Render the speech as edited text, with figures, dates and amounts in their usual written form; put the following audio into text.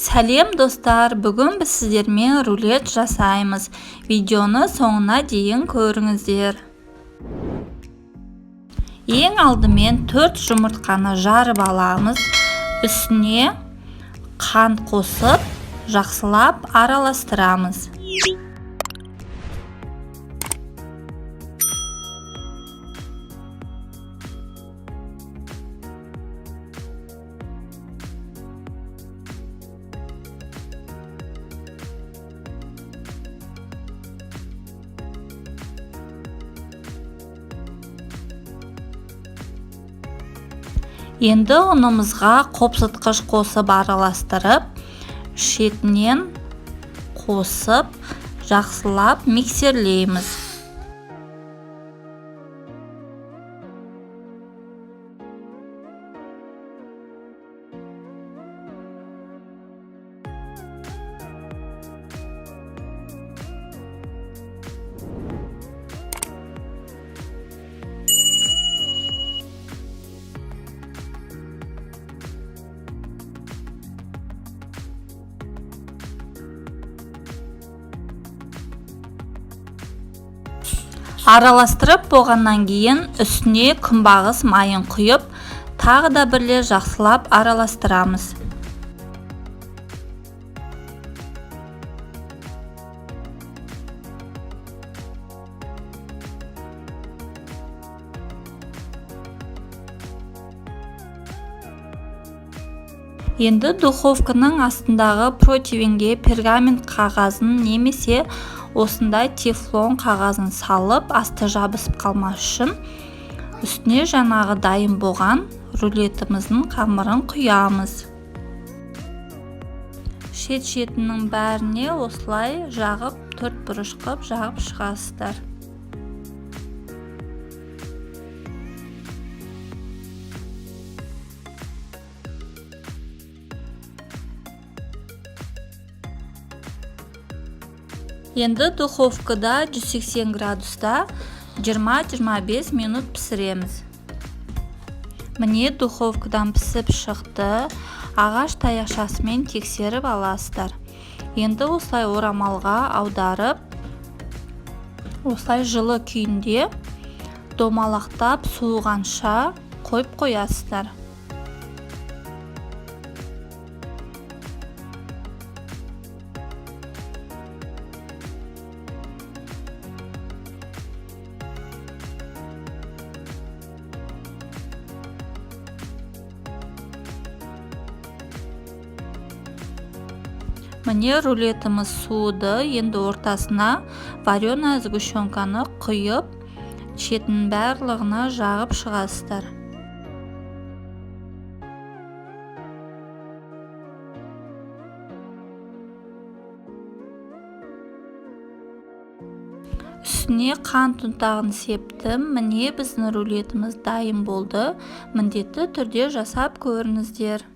Сәлем, достар! Бүгін біз сіздермен рулет жасаймыз. Видеоны соңына дейін көріңіздер. Ең алдымен 4 жұмыртқаны жарып аламыз. Үстіне қант қосып, жақсылап араластырамыз. Енді ұнымызға қопсытқыш қосып, араластырып, шетінен қосып, жақсылап миксерлейміз. Араластырып болғаннан кейін үстіне күнбағыс майын құйып, тағы да бірле жақсылап араластырамыз. Енді духовканың астындағы противенге пергамент қағазын немесе осындай тефлон қағазын салып, асты жабысып қалмас үшін, үстіне жаңағы дайын болған рулетіміздің қамырын құямыз. Шет шетінің бәріне осылай жағып, төрт бұрыш қылып жағып шығасыздар. Енді духовкада 180 градуста 20-25 минут пісіреміз. Міне, духовкадан пісіп шықты. Ағаш таяқшасымен тексеріп аласыздар. Енді осылай орамалға аударып, осылай жылы күйінде домалақтап, суығанша қойып қоясыздар. Міне, рулетіміз суыды. Енді ортасына вареная сгущенканы құйып, шетінің барлығына жағып шығасыздар. Үстіне қант ұнтағын септім. Міне, біздің рулетіміз дайын болды. Міндетті түрде жасап көріңіздер.